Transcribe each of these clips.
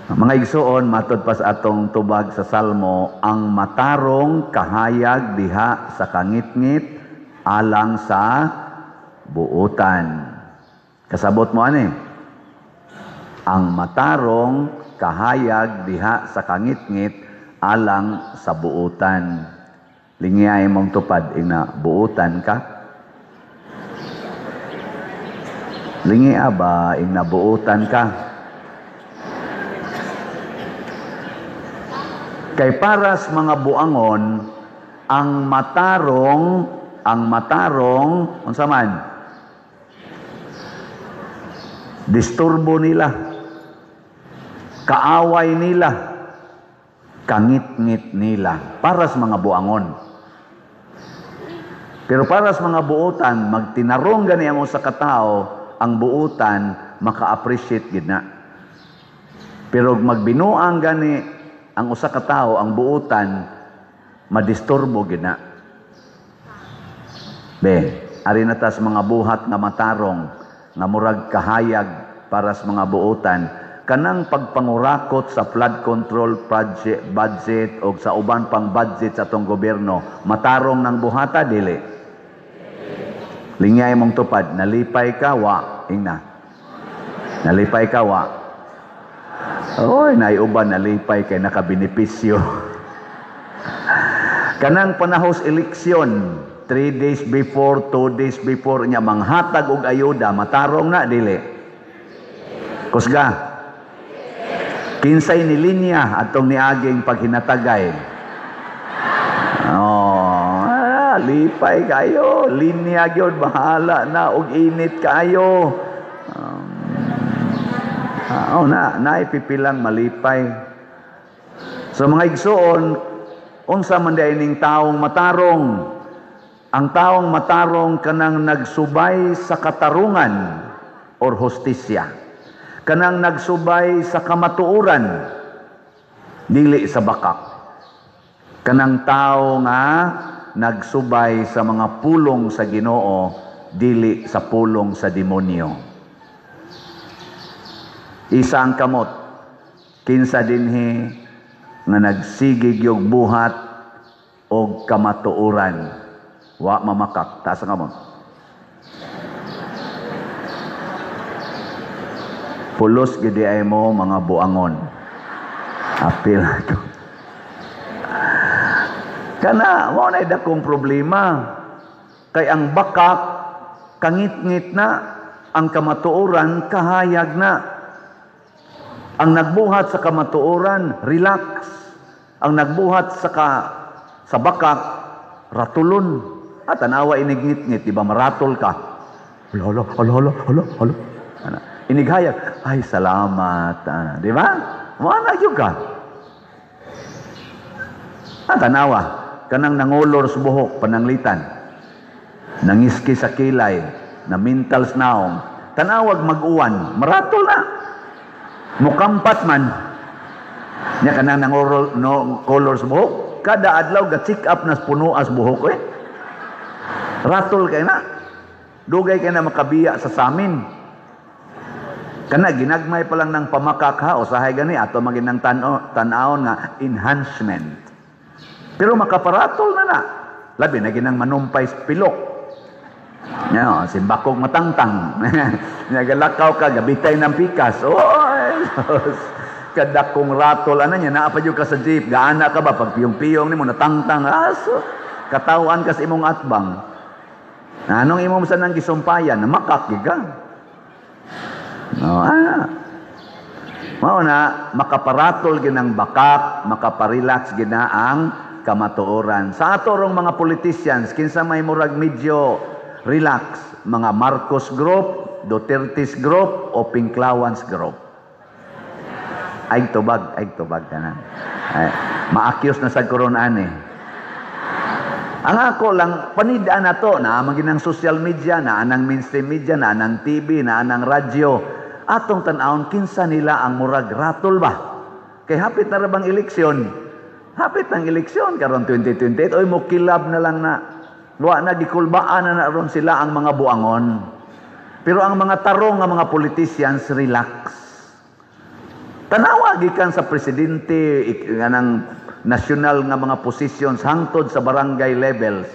Mga igsuon, matod pa sa atong tubag sa Salmo, ang matarong kahayag diha sa kangitngit alang sa buutan. Kasabot mo ani? Ang matarong kahayag diha sa kangitngit alang sa buutan. Lingyay mong tupad, ina buutan ka. Lingi ba, ina buutan ka. Kay para sa mga buangon, ang matarong, unsa man? Disturbo nila, kaaway nila, kangitngit nila, para sa mga buangon. Pero para sa mga buutan, magtinarong gani ang usa ka tawo, ang buutan maka-appreciate gid na. Pero magbinuang gani ang usa ka tawo, ang buutan madisturbo gid na. Be, ari na ta sa mga buhat nga matarong, nga murag kahayag para sa mga buutan, kanang pagpangurakot sa flood control project budget o sa uban pang budget sa atong gobyerno, matarong ng buhata dili? Lingyay mong tupad, nalipay ka wa, ingna. Nalipay ka wa. Oy, naiuban nalipay kay nakabenepisyo. Kanang panahos eleksyon, 3 days before, 2 days before nya manghatag og ayuda, matarong na dili? Kusga. Kinsay ni linya atong niaging paghinatagay. Oh, lipay kayo, linya gyud, bahala na og init kayo. Oh, na naipipilang malipay. So mga igsuon, unsa man diay ning taong matarong? Ang taong matarong kanang nagsubay sa katarungan or hustisya. Kanang nagsubay sa kamatuoran, dili sa bakak. Kanang tao nga nagsubay sa mga pulong sa Ginoo, dili sa pulong sa demonyo. Isa ang kamot, kinsa dinhi nga nagsigig yung buhat og kamatuoran. Wa mamakak, taas ang kamot. Pulos gidi ay mo mga buangon. Apil ko. Kana mao na dakong problema. Kay ang bakak kangitngit na, ang kamatuoran kahayag na. Ang nagbuhat sa kamatuoran relax. Ang nagbuhat sa sa bakak ratulon. At tanawa inigngit-ngit, di ba maratol ka? Hala, hala, hala, hala, hala. Ana, inighayag, ay salamat. Ana, di ba? Wala gyud ka. At tanawa, kanang nangulor sa buhok, pananglitan, nangiski sa kilay, na mental naong, tanawag mag-uwan, maratol na. Mukampat man. Nya kanang nangulor no, color sa buhok, kada adlaw ga check up na punuas buhok eh. Ratol kay na. Dugay kay na makabiya sa samin. Kana ginagmay pa lang ng pamakak ha, usahay gani ato maginang tan-awon nga enhancement. Pero makaparatol na na. Labi na ginang manumpay sa pilok. Nya, simbakog matangtang. Nya galakaw ka gabitay ng pikas. Oy, kadakong ratol ana nya naa pa jud ka sa jeep, gaana ka ba pag piyong-piyong nimo natangtang aso. Katawan ka sa imong atbang. Anong imong sa nang gisumpayan, namakak gyud ka. No, ah. Mao na makaparatol ginang bakak, makaparelax gina ang kamatuoran. Sa ato rong mga politicians, kinsa may murag medyo relax, mga Marcos Group, Duterte's Group o Pinklawans Group. Ay tubag tanan. Ay, maakyos na sa koron ani. Ang ako lang, panidaan na to, naa man ginang social media, naa nang mainstream media, naa nang TV, naa nang radyo. Atong tan-awon, kinsa nila ang murag ratol ba? Kay hapit na ra bang eleksyon? Hapit ng eleksyon, karon 2028, oy mo kilab na lang na. Wa na, gikulbaan na na ron sila ang mga buangon. Pero ang mga tarong nga mga politicians, relax. Tanawa gikan sa presidente nganang nasyonal nga mga positions hangtod sa barangay levels.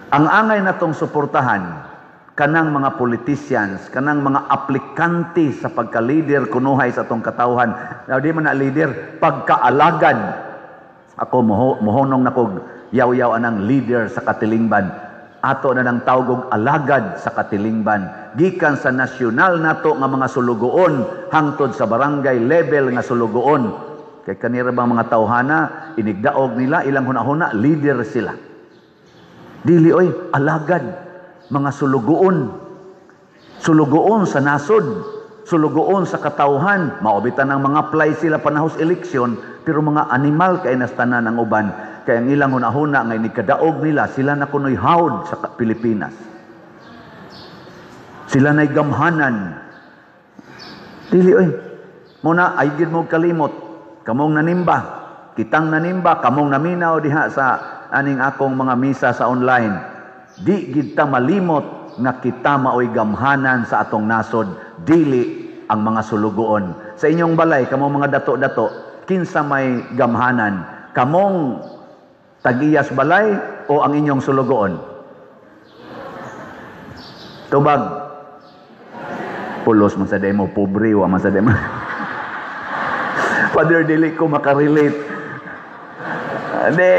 Ang angay natong suportahan kanang mga politicians, kanang mga aplikante sa pagka-leader kunuhay sa atong katawhan. Now, di man na leader, pagkaalagad. Ako mohonong na kog yaw-yaw anang leader sa katilingban. Ato na nang tawgog alagad sa katilingban. Gikan sa nasyonal nato nga mga sulugoon hangtod sa barangay level nga sulugoon. Kay kanira bang mga tawhana, inigdaog nila ilang hunahuna, leader sila. Dili oy, alagad, mga sulugoon. Sulugoon sa nasod, sulugoon sa katawhan. Maobitan ng mga apply sila panahos eleksyon, pero mga animal kay nastanan ang uban. Kay ang ilang hunahuna nga inikadaog nila, sila na kunoy hawd sa Pilipinas. Sila na'y gamhanan. Dili oy. Muna ay gid mo kalimot, kamong nanimba, kitang nanimba, kamong naminaw diha sa aning akong mga misa sa online. Di gid ta malimot nga kita maoy gamhanan sa atong nasod, dili ang mga sulugoon. Sa inyong balay, kamong mga dato-dato, kinsa may gamhanan? Kamong tag-iyas balay o ang inyong sulugoon? Tubag. Pulos man sa demo, pobre wa man sa demo. Father, dili ko makarelate. Di,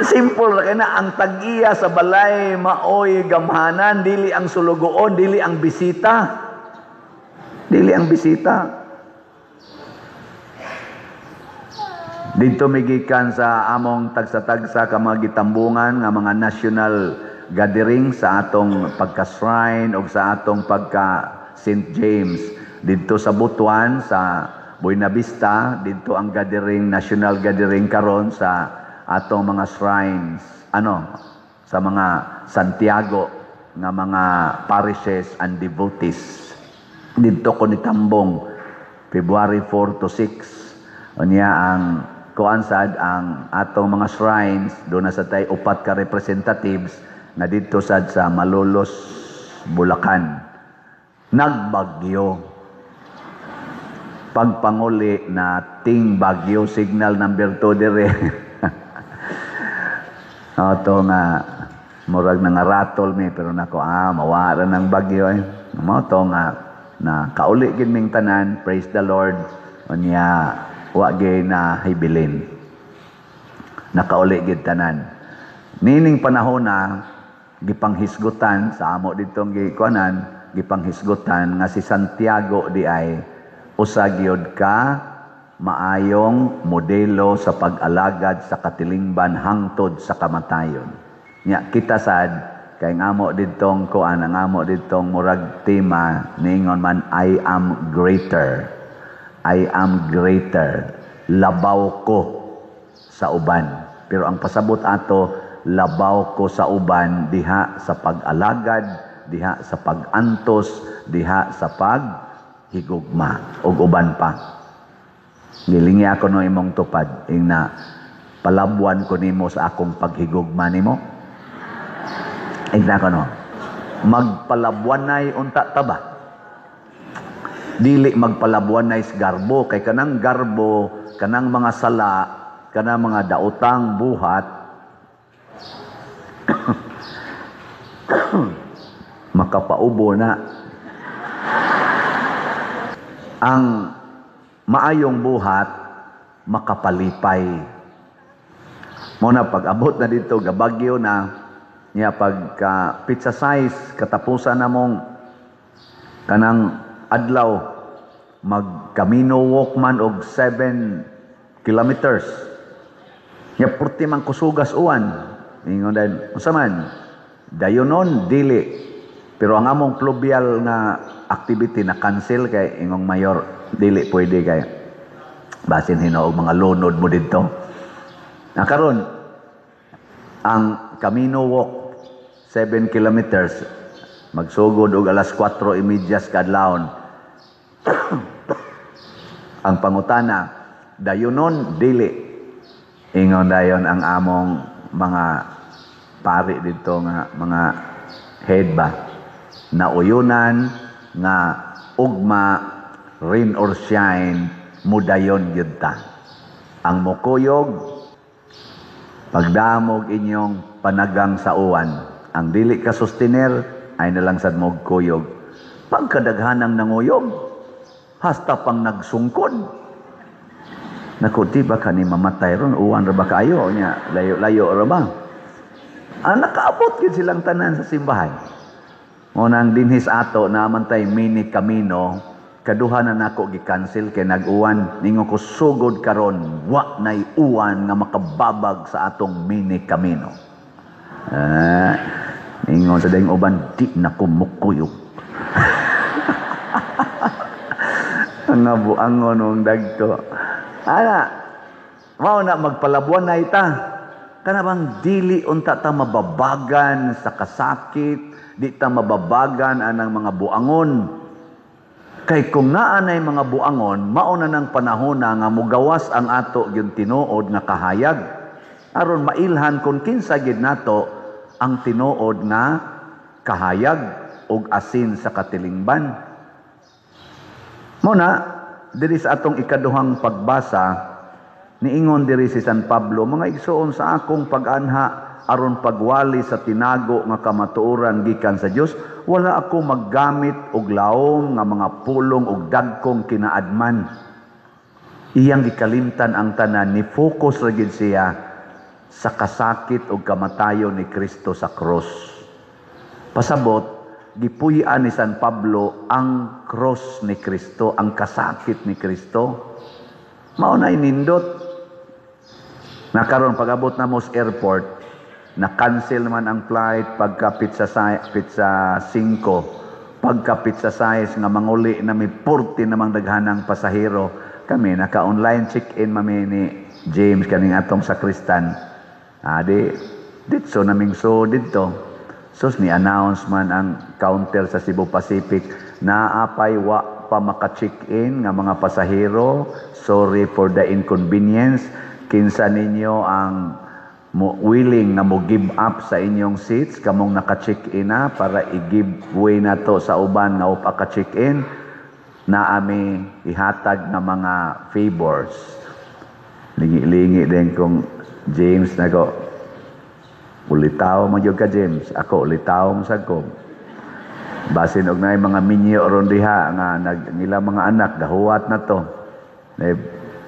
simple ra kay na, ang tag-iya sa balay maoy gamhanan, dili ang sulugoon, dili ang bisita. Dili ang bisita. Didto migikan sa among tagsa-tagsa ka mga gitambungan nga mga national gathering sa atong pagka-shrine o sa atong pagka St. James. Didto sa Butuan, sa Buena Vista, didto ang gathering, national gathering karon sa atong mga shrines, ano, sa mga Santiago nga mga parishes and devotees. Didto ko nitambong February 4 to 6. Unya ang kuan sad ang atong mga shrines, doon na sa tay upat ka representatives na didto sad sa Malolos, Bulacan. Nagbagyo. Pagpanguli na ting bagyo, signal number 2 dire. Ato nga murag nangaratol mi, pero nako, mawara ng bagyo eh. Mao to nga na kauli gid ming tanan, praise the Lord. Unya wa gyud na hibilin. Nakauli gid tanan. Nining panahon na gipanghisgutan sa amo ditong gikuanan, gipanghisgutan nga si Santiago di ay usa gyud ka maayong modelo sa pag-alagad sa katilingban hangtod sa kamatayon. Nya kita sad kay ngamo didtong kuan, ang amo didtong murag tema ningon man, I am greater. I am greater. Labaw ko sa uban. Pero ang pasabot ato, labaw ko sa uban diha sa pag-alagad, diha sa pag-antos, diha sa paghigugma ug uban pa. Gilingi ako no imong tupad, ing na palabuan ko nimo sa akong paghigugma nimo. Ing na ko no, magpalabuanay unta ta ba? Dili magpalabuanay sa garbo, kay kanang garbo, kanang mga sala, kanang mga daotang buhat, makapaubo na. Ang maayong buhat makapalipay. Muna pag abot na dito gabagyo na niya, pagka pizza size katapusan na mong kanang adlaw, magkamino walk man og 7 kilometers. Nya purti man kusugas uwan. Ingon din, unsa man? Dayonon dili. Pero ang among pluvial nga activity na cancel kay ingong mayor, dili pwede kay basin hinuog mga lunod mo didto. Na karon ang Camino Walk 7 kilometers magsugod og alas 4:30 kadlawon. Ang pangutana, dayonon dili. Ingon dayon ang among mga pari didto nga mga head ba, nauyunan nga ugma Rain or shine, mudayon gyud ta. Ang mokuyog, pagdamog inyong panagang sa uwan. Ang dili ka sustenir, ay nalang sad mo kuyog. Pagkadaghanang nanguyog, hasta pang nagsungkod. Naku, di ba ka ni mamatay ron? Uwan ra ba kaayo? Nya, layo-layo ra ba? Ah, nakaabot gid silang tanan sa simbahan. Mo nang dinhis ato na man tay mini kamino, kaduha na nako gi-cancel kay nag-uwan. Ningon ko, sugod karon wa nay uwan nga makababag sa atong mini kamino. Ah, ningon sa dayong uban, di na ko mukuyog. Ang buangon ng dagko. Ana, mao na magpalabuan na ita. Kana bang dili unta ta mababagan sa kasakit, di ta mababagan anang mga buangon. Kay kung naa nay mga buangon, mao na nang panahon na nga mugawas ang ato gyud tinuod nga kahayag. Aron mailhan kung kinsa gyud nato ang tinuod nga kahayag og asin sa katilingban. Mao na diri sa atong ikaduhang pagbasa, niingon diri si San Pablo, mga igsoon, sa akong pag-anha aron pagwali sa tinago nga kamatuoran gikan sa Dios, wala ako maggamit og laom nga mga pulong og dagkong kinaadman. Iyang gikalimtan ang tanan, ni focus ra gid siya sa kasakit og kamatayon ni Kristo sa cross. Pasabot, gipuy-an ni San Pablo ang cross ni Kristo, ang kasakit ni Kristo. Mao na inindot. Nakaron pag-abot na mo sa airport, na-cancel man ang flight pagka pizza pizza 5, pagka pizza size nga manguli na may 40 namang daghanang pasahero. Kami naka-online check-in mami ni James kaning atong sakristan. Adi ditso naming so didto. Sus, ni announce man ang counter sa Cebu Pacific, naapay wa pa maka-check-in nga mga pasahero, sorry for the inconvenience. Kinsa ninyo ang mo willing nga mo give up sa inyong seats kamong naka-check-in na para i-give way na to sa uban nga upa ka-check-in, na ami ihatag nga mga favors. Lingi-lingi din kung James nako, ulitaw man gyud ka, James. Ako ulitaw man sad ko. Basin og naay mga minyo ron diha nga nag nila mga anak gahuwat na to. Eh,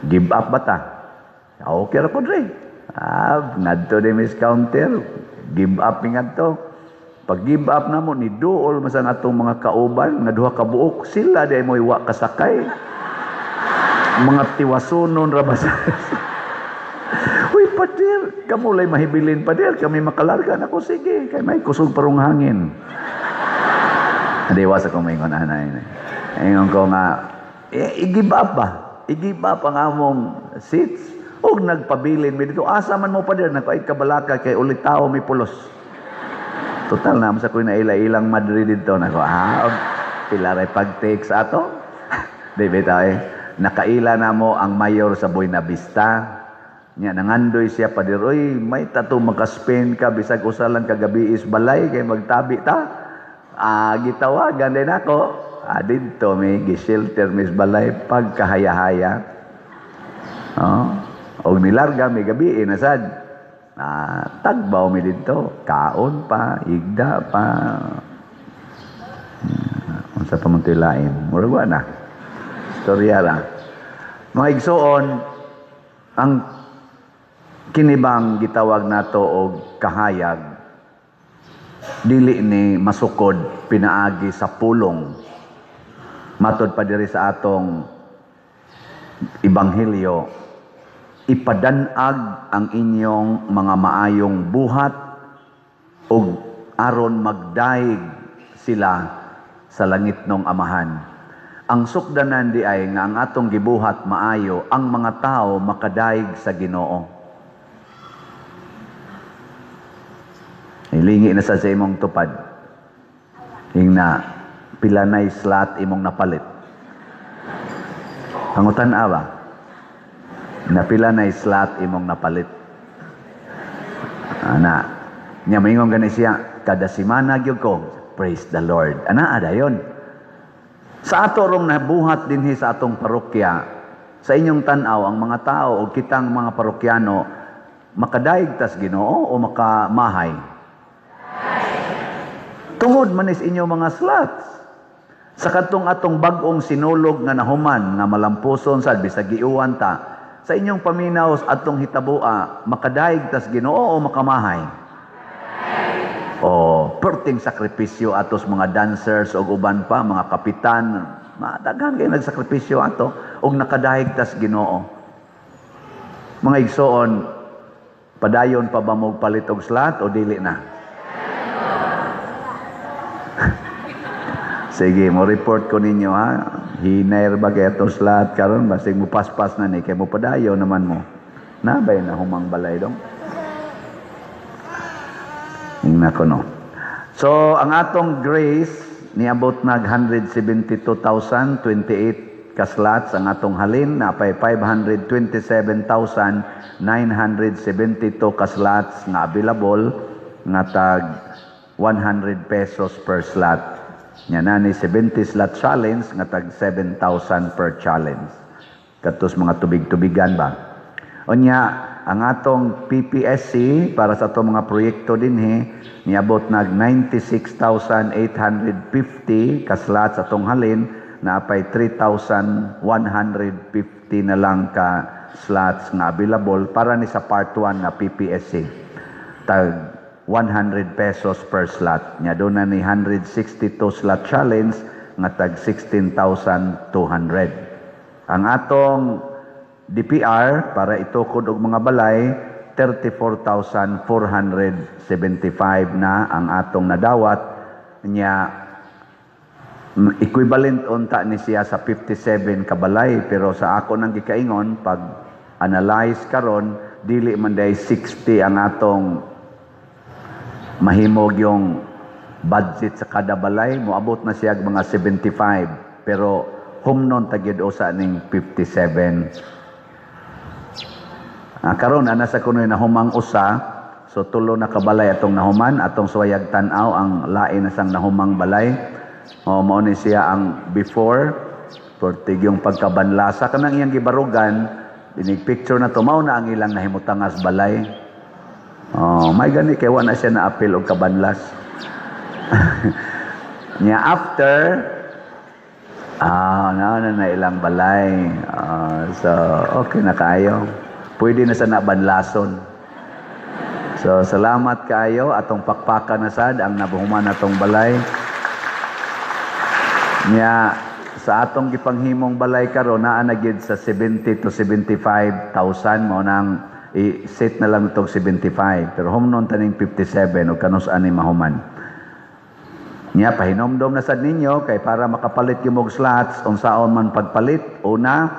give up ba ta? Okay ra po dre. Ah, ngadto di miss counter, give up mi ngadto. Pag give up na mo, ni duol man sa atong mga kauban nga duha ka buok, sila di mo wa kasakay. Mga tiwasunon ra ba sa. Uy, pader, kamo lay mahibilin, pader, kami makalarga nako, sige, kay may kusog parong hangin. Adiwa sa kong maingon anay. Ingon ko nga, i-give up ba? I-give up ang among seats. Og nagpabilin mi dito, asa man mo, pader, nako ay kabalaka kay ulitaw mi pulos. Total na sa koy naila-ilang Madrid dito nako, ah, pila ray pag-take sa ato. Di bitaw eh. Nakaila na mo ang mayor sa Buena Vista. Nya nangandoy siya, pader, oy, may tato maka-spend ka bisag usa lang kagabi is balay kay magtabi ta. Ah, gitawagan din ako. Ah, didto mi gi-shelter mis balay pagkahaya-haya. Oh, og nilarga mi gabi na sad. Ah, tagbaw mi didto, kaon pa, igda pa. Unsa pa man to'y lain? Murag wa na. Istorya ra. Mga igsoon, ang kinibang gitawag nato og kahayag, dili ni masukod pinaagi sa pulong. Matod pa diri sa atong ebanghelyo, ipadanag ang inyong mga maayong buhat ug aron magdaig sila sa langit nong Amahan. Ang sukdanan di ay nga ang atong gibuhat maayo, ang mga tao makadaig sa Ginoo. Ilingi na sa imong tupad. Ingna pila nay slot imong napalit. Pangutan awa. Napila nay slot imong napalit. Ana, nya moingon gani siya, kada semana gyud ko, praise the Lord. Ana adayon. Sa ato rong nabuhat dinhi sa atong parokya, sa inyong tan-aw ang mga tao o kitang mga parokyano, makadaig tas Ginoo o makamahay? Tungod man is inyong mga slots. Sa kadtong atong bag-ong sinulog nga nahuman nga malampuson sad bisag giuwan ta, sa inyong paminaw atong hitabua, makadaig tas Ginoo o makamahay? O perting sakripisyo atos mga dancers og uban pa mga kapitan, madaghan kay nagsakripisyo ato og nakadaig tas Ginoo. Mga igsoon, padayon pa ba mo palit og slot o dili na? Sige, mo report ko ninyo ha. Hinayr ba kay atong slot karon, basig mo paspas na ni kay mo padayon naman mo. Nabay na humang balay dong. Ingna ko no. So, ang atong grace niabot nag 172,028 ka slots ang atong halin, napay 527,972 ka slots nga available nga tag 100 pesos per slot. Nya na ni 70 slot challenge nga tag 7,000 per challenge. Katos mga tubig-tubigan ba. Unya, ang atong PPSC para sa atong mga proyekto dinhi niabot nag 96,850 ka slots atong halin, naapay 3,150 na lang ka slots nga available para ni sa part 1 nga PPSC. Tag 100 pesos per slot. Nya doon na ni 162 slot challenge nga tag 16,200. Ang atong DPR para itukod og mga balay, 34,475 na ang atong nadawat. Nya equivalent unta ni siya sa 57 ka balay, pero sa ako nang gikaingon pag analyze karon, dili man day 60 ang atong mahimog yung budget sa kada balay, moabot na siya mga 75, pero humnon tagyod usa ning 57. Karon ana sa kunoy nahumang usa, so tulo na kabalay atong nahuman, atong suwayag tan-aw ang lain na sang nahumang balay. O mao ni siya ang before pertig yung pagkabanlasa kanang iyang gibarugan, dinig picture na to, mao na ang ilang nahimutangas balay. Oh, may gani kay wa na siya naapil og kabanlas. Nya after na na ilang balay. So okay na kaayo. Pwede na sa nabanlason. So salamat kaayo atong pakpakan na sad ang nabuhuman atong balay. Nya sa atong gipanghimong balay karon naa na gyud sa 70 to 75,000, mao nang i-set na lang itong 75, pero humnon taning 57 o kanus ani mahuman. Nya pahinomdom na sad ninyo kay para makapalit yung og slots unsaon man pagpalit. Una,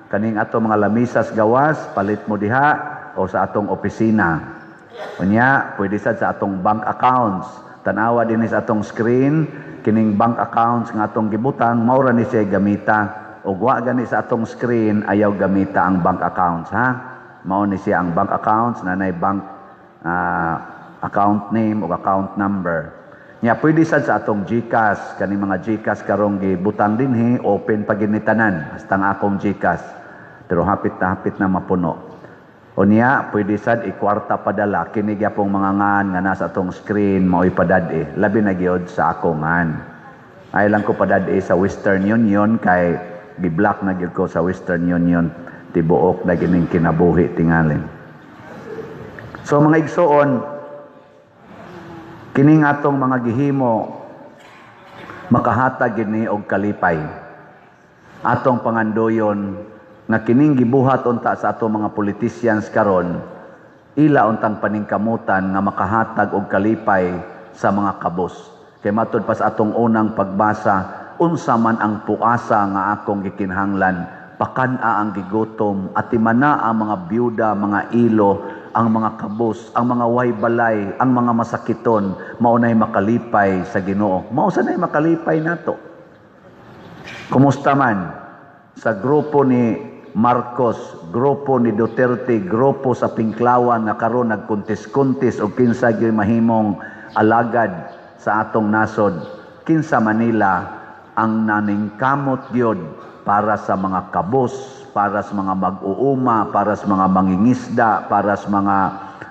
kaning ato mga lamisas gawas, palit mo diha o sa atong opisina. Unya, pwede sad sa atong bank accounts. Tanawa din sa atong screen kining bank accounts nga atong gibutang, mao ra ni siya gamita. Og wa gani sa atong screen, ayaw gamita ang bank accounts ha. Mao ni siya ang bank accounts, nanay bank account name o account number. Nya pwede sad sa atong GCash, kaning mga GCash karong gibutang dinhi, open pa gini tanan hasta ang akong GCash. Pero hapit na mapuno. Unya, pwede sad ikwarta padala kini gyapong mga ngan nga nasa atong screen maoy padad-e. Labi na gyud sa akong ngan. Ay lang ko padad-e sa Western Union kay gi-block na gyud ko sa Western Union, tibuok na gining kinabuhi tingali. So mga igsoon, kining atong mga gihimo makahatag gini og kalipay. Atong pangandoyon nga kining gibuhat unta sa atong mga politicians karon, ila untang paningkamutan nga makahatag og kalipay sa mga kabos. Kay matud pa sa atong unang pagbasa, unsa man ang puasa nga akong gikinahanglan, pakan-a ang gigutom, atimana ang mga byuda, mga ilo, ang mga kabos, ang mga way balay, ang mga masakiton, mao nay makalipay sa Ginoo. Mao sa nay makalipay nato. Kumusta man sa grupo ni Marcos, grupo ni Duterte, grupo sa Pinklawan nga karon nagkuntis-kuntis og kinsa gyud mahimong alagad sa atong nasod, kinsa Manila Ang naningkamot gyud para sa mga kabos, para sa mga mag-uuma, para sa mga mangingisda, para sa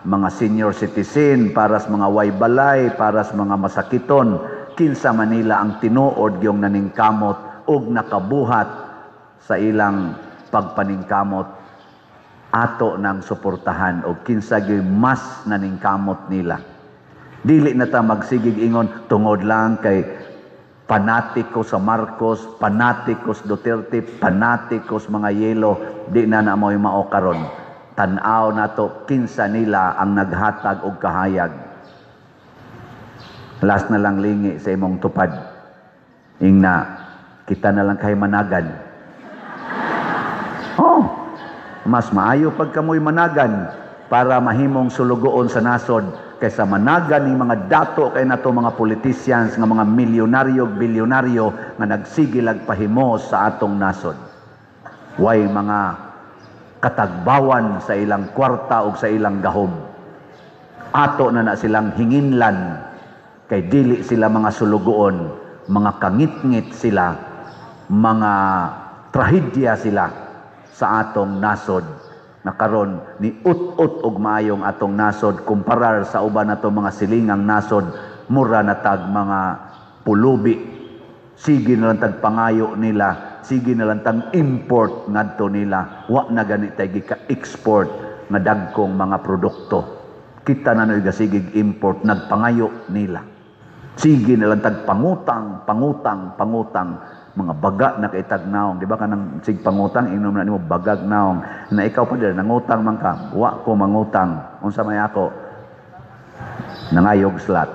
mga senior citizen, para sa mga waybalay, para sa mga masakiton, kinsa manila ang tinuod yung naningkamot ug nakabuhat sa ilang pagpaningkamot, ato nang suportahan og kinsa gyud mas naningkamot nila. Dili na ta magsigig ingon tungod lang kay panatiko sa Marcos, panatiko sa Duterte, panatiko sa mga yelo, di na na mo'y mao karon. Tan-aw nato kinsa nila ang naghatag og kahayag. Last na lang, lingi sa imong tupad. Ingna, kita na lang kay managan. Oh, mas maayo pag kamoy managan para mahimong sulugoon sa nasod kaysa managan ni mga dato kay nato mga politicians nga mga milyonaryo, bilyonaryo nga nagsigilag pahimo sa atong nasod. Way mga katagbawan sa ilang kwarta o sa ilang gahom. Ato na na silang hinginlan kay dili sila mga sulugoon, mga kangitngit sila, mga trahedya sila sa atong nasod na karon ni ut-ut og maayong atong nasod kumparar sa uban nato mga silingang nasod, mura na tag mga pulubi. Sige na lang tag pangayo nila, sige na lang tag import ngadto nila. Wa na gani tay gika-export nga dagkong mga produkto. Kita na no'y gasigig import, nagpangayo nila. Sige na lang tag pangutang, pangutang, pangutang, mga baga na kay tag naong, di ba? Kanang sig pangutang, inom na nimo bagag naong na. Ikaw pa dira, nangutang man ka? Wa ko mangutang. Unsa may ako? Nangayog slot.